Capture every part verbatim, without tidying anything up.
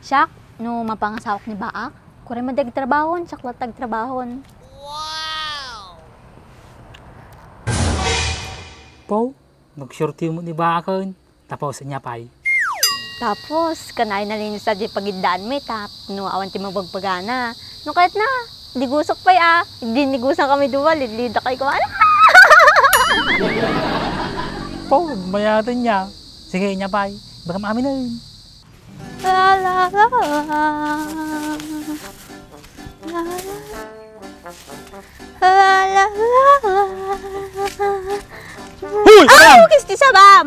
Siak, no mapangasawak ni Baak, kuray man di agtrabahon, siak latta agtrabahon. Pau, nagsuroten met ni Baak ken. Tapos, ania pay? Tapos, kanayon nalinis a di pagiddaanmi, tap, no awan ti mabagbagana. No kayatna, digusak pay a. Dinigusankami dua, lidlidakay ko. Ala! Pau, agmayaten nia. Sige, ania pay? Baka maaminen. La, la, la, la. La, la, la, la. Hoy, Aw, Sam! Kisti sabam!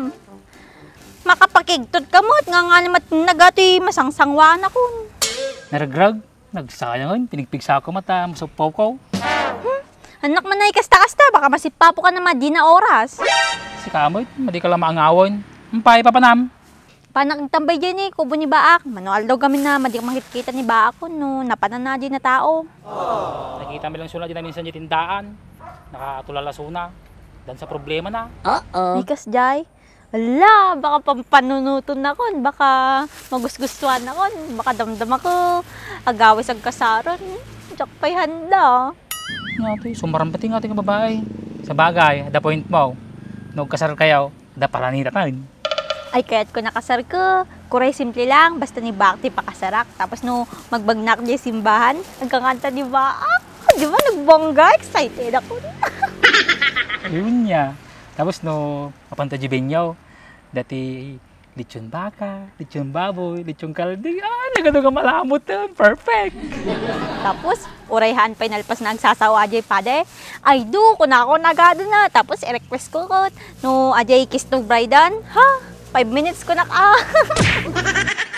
Makapakigtot ka met, nga nga naman nagatoy masangsangwanakon. Naregreg, nagsayangen, pinigpigsako met a masuppaw ko. Hmm? Annak man ay kasta-kasta, baka masippapo ka na madina oras. Sika met, madi ka lang maangawen. Umpay, papanam? Panak agtambay diay ni kubo ni Baak. Mano aldaw gamin na madi makitkita ni Baak no napananna diay a tao. Nakita mi lang suna diay naminsan diay tindaan. Nakatulala suna. Dan sa problema na. Oo. Ikas diay. Ala, baka pampanunuton nakon, baka magusgustuan nakon, baka damdama ko. Agawis agkasaran. Diak pay handa. Nga ti, sumaram pati nga ti nga babae. Sa bagay, at the point mo, no, kasar kayo, da palanita tayo. Ay, kayat ko nakasar ko. Kuray simple lang, basta ni Baak ti pakasarak. Tapos no, magbagnak di simbahan, agkakanta ni Baak. Di ba, nagbongga? Excited ako. Ayun niya. Tapos no, mapanta di benyo. Dati, lechon baka, lechon baboy, lechon kaldi. Ah, nagado nga malamot yun. Perfect! Tapos, uray haan pay nalpas na agsasawa diay padi. Ay, do, kunakon agado na. Tapos, i-request ko kot. No, adiay kiss no bridean, ha? Five minutes ko nak, ah.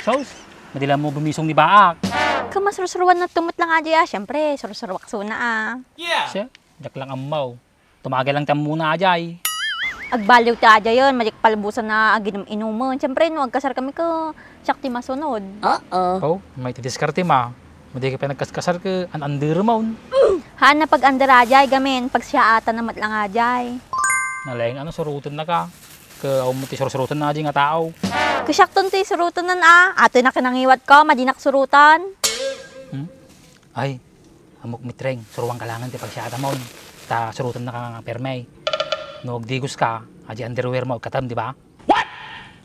Sos, madilam mo bumisong ni Baak. Kamasursuruan na tumot lang adiay, ah. Siyempre, sursuruak suna, ah. Yeah. Siya, diak lang ammaw. Tumagay lang ti ammona, ajay. Agbaliw ti ajayen, madiak palubosan a aginum-inumen. Siyempre, no agkasar kami ko, siak ti masunod. Oo. Oh, may ti diskarte ma. Madi ka pa nagkaskasar ka, an-anderem on. Haan na pag-under ajay, gamin, pagsiaatan na met lang ajay. Nalaing ano, surutan na ka. Ka, awan mo ti surusurutan na ajay nga tao. Kasiakton ti surutan nan a, ato na kinangiwat ko, madinak surutan. Hmm? Ay, ammok, Mitreng, suruan ka langen ti pagsiatamon. Ta surutan na ka nga perme. No agdigos ka, aji underwear mo, agkatam, di ba? What?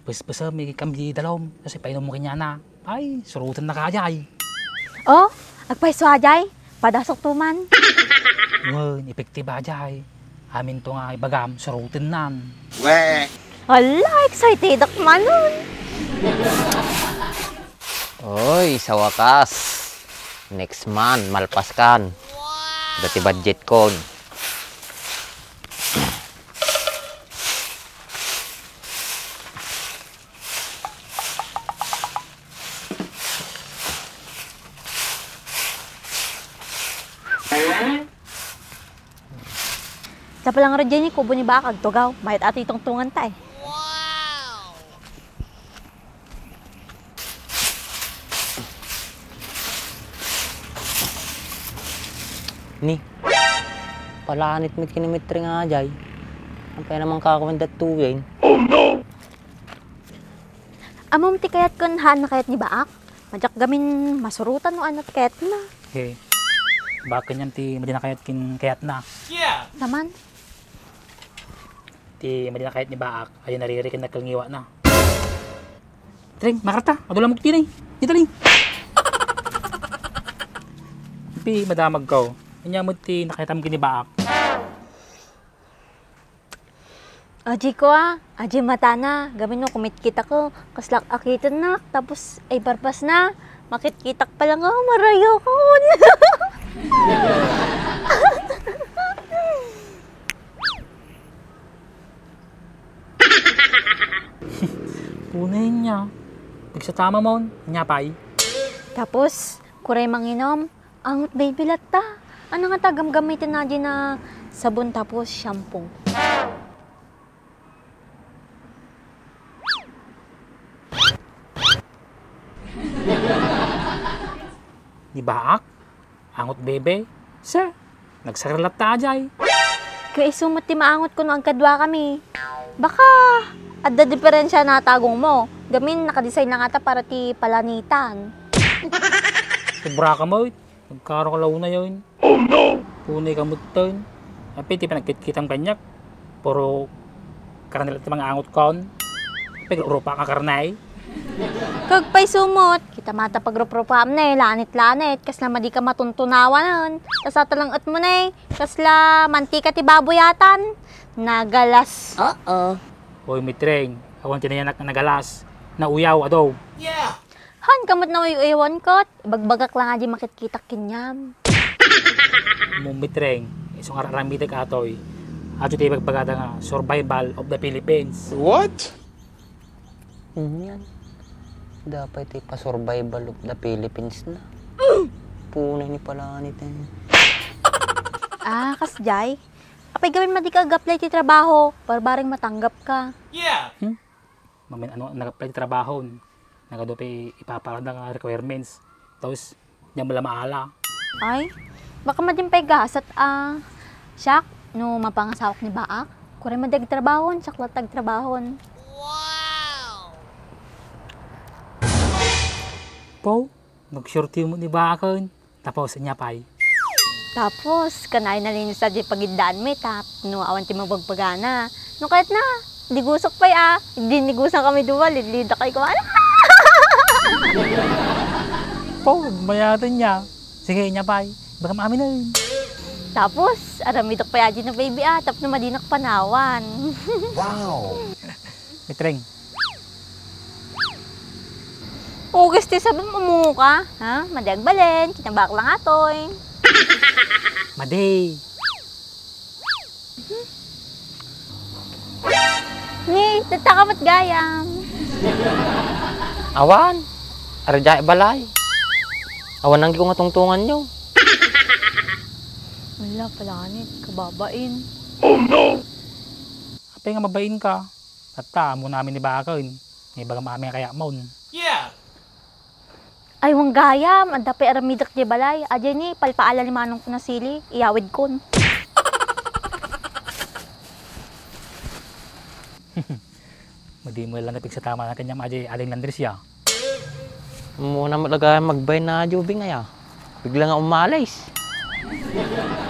Bes-, bes-, mi kam di dalom, kasi painom mo kanyana. Ay, surutan na ka, ajay. Oh, agpaiso, ajay. Padasok to man. Wen, effective, ajay. Amin to nga ibagam, surutan nan. Weh. Ala, excited ak manon. Oy, sa wakas. Next month, malpas kan. Dati budget kon. Sa palangrud diay ni kubo ni Baak agtugaw, mayat ato itungtungan ta eh. Ni, palanit met ken ni Mitreng ajay. Apay naman kakawin dat tuyen? Ammom ti kayat ken haan na kayat ni Baak? Madiak gamin masurutan no ania ti kayatna. He. Baak ken yan ti madi na kayat ken kayatna. Yeah! Naman? Ti madi na kayat ni Baak, ayan nariri ken nagkalngiwana. Tring, makarta, adu lang mo ti ni. Dita ni. Pi, madamag ko. Anya mo ti nakayatam ken ni Baak. Aji ko a, aji matana, gamin no kumitkita ko, kaslak akitennak, tapos ay barpas na, makitkitak pala nga, marayo ko. Punay niya. Pigsatama mo, nya pay. Tapos, kuray manginom, Angot baby latta. Ania nga ta gamgamiten na di na sabon tapos shampoo? Ni Baak? Angot bebe? Sa? Nagsakar latta ajay. Kaya isu met ti maangot ko no agkadua kami. Baka adda diferensya na tagong mo. Gamin nakadesign na nga ta para ti palanitan. Sobra ka met. Nagkaro ka launa yun. Oh no! Punay ka met ten. Apay ti panagkitkitam kaniak. Puro karne latta ti mangangot kon. Apay, rupa nga karne. Kag pay sumot, kita mata pagruprupam ne, lanit-lanit, kasla madi ka matuntunawan. Kasla talanget mo ne, kasla mantika ti baboy atan. Nagalas. Oo. Hoy, Mitreng, awan ti nayanak nga nagalas. Nauyaw, adu. Han, kamot na uy-uyawan ket. Ibagbagak lang a di makitkitak kaniam. Mitreng, isu nga ar-aramidek atoy. Adu ti ibagbagada nga survival of the Philippines. What? Yan. Dapat ti pa-survival of the Philippines na. Punay ni pala ni ten. Ah, kasjay. Apay gamin madi ka ag-apply ti trabaho, barbareng matanggap ka. Yeah. Hmm? Mamin ano, nag-apply ti trabaho. Nagadu pay ipaparada nga requirements. Tapos, diyan mo lang maala. Ay, baka madin pay gasat a. Siak, no mapangasawak ni Baak, kuray madi agtrabahon, siak latta agtrabahon. Wow! Po, nagsurti mo ni Baaken. Tapos, ania pay? Tapos, kanay nalinis a di pagiddaanmi, tapno awan ti mabagbagana. No kayatna, digusok pay a. Dinigusan kami dua, lidlidak ay kuan. Pau, mayaten niya. Sige, ania pay? Bagam aminen. Tapos, aramidok pay a di na baby a, tapno madinak panawan. Wow! Mitreng, Ugis ti sabem, umuka. Ha? Madi agbalin, kinabaak lang atoy. Madi. Ni, tatta ka met gayam. Awan. Arjay balay. Awan nang ko nga tungtungan nyo. Wala, pala ni, kababain. Oh no! Apay nga mabain ka? Tatta, ammo namin ni Baaken. Nga ibagam amin nga kayatmon. Yeah! Ay, wen gayam, adda pay aramidek di balay. Adiay ni, palpaala ni manong ko na sili, iyawid kon. Madi mo lang napigsatama na kanyam, adiay, Aling Landris ya. Muna mo talaga magbay na jubing aya. Bigla nga umalis.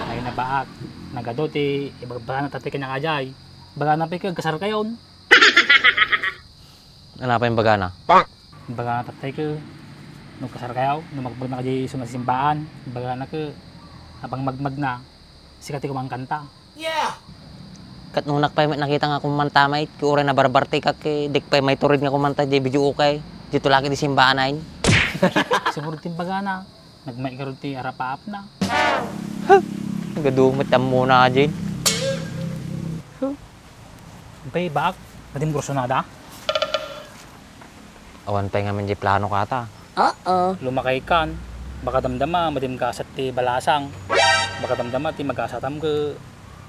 Ay, nabaak. Nagadu ti ibagbaga na tatay kanya nga adiay. Baga na pay agkasar kayon. Ano pa yung bagana? Bagana tatay ko, nagkasar kayo, no magmagna ka di sunod simbaan, bagana ko, apang magmagna, sikat ti kumangkanta. Yeah! Kat nunak pay met nakita nga kumanta met, ki uray nabarbarti ka, ki dik pay maiturid nga kumanta, di video okay, di tulaki di simbaan ay. Sumurod ti bagana. Nagmay garud ti arapaap na. Huh! Nagadumet ammona, Jin. Huh! Bay, baak, madim kursunada? Awan pay ngamin di plano kata. Oo. Lumakay kan, baka damdama, madim gasat ti balasang. Baka damdama ti magasatam ke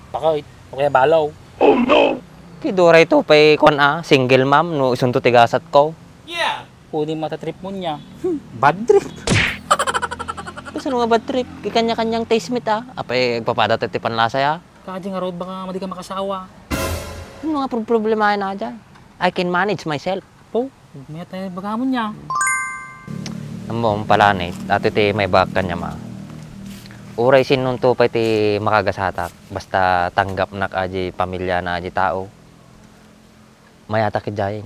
pakait, o kaya balaw. Oh no! Ti Dora ito pay kuan a, single mom, no isunto ti gasat ko. Yeah! Pwede matatrip mo niya. Hmm, bad trip. Kasano nga bad trip? Kanya-kanyang taste met a. Apay, agpapada ti panlasa ya. Kaji nga road baka madi ka makasawa. Ano nga pro-, problema na dyan? I can manage myself. Po, may tayo baga mo niya. Ammo, ang palanit, ato ti may bag kanya ma. Uray sinunto pa ti makagasatak, basta tanggap nak aji pamilya na aji tao. Mayata kay Jayeng.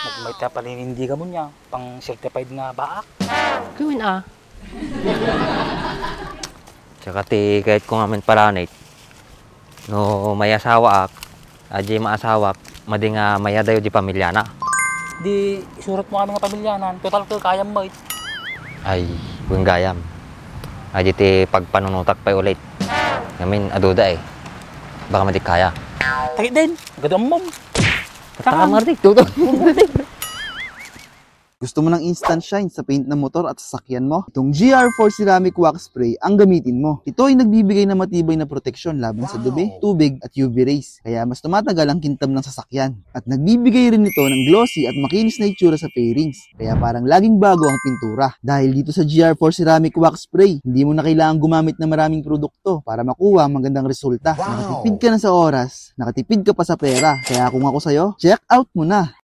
Nagmayta paninindigan mo niya, pang certified nga baak. Gawin a. Tsaka ti kayat ko nga amin palanit, no mayasawaak, aji maasawak, madi nga mayadayo di pamilyana. Di isurat mo amin nga pamilyanan, total ka kayam mo. Ay, wen gayam. Aji ti pagpanunutak pay ulit. Ngamin, aduda eh. Baka madi kaya. Tayo din, gadam mo. Tama, Mardi. Tuto. Gusto mo ng instant shine sa paint ng motor at sasakyan mo? Itong G R four Ceramic Wax Spray ang gamitin mo. Ito ay nagbibigay ng matibay na proteksyon laban sa dumi, tubig, at U V rays. Kaya mas tumatagal ang kintab ng sasakyan. At nagbibigay rin ito ng glossy at makinis na itsura sa fairings. Kaya parang laging bago ang pintura. Dahil dito sa G R four Ceramic Wax Spray, hindi mo na kailangan gumamit ng maraming produkto para makuha ang magandang resulta. Nakatipid ka na sa oras, nakatipid ka pa sa pera. Kaya kung ako sa'yo, check out mo na!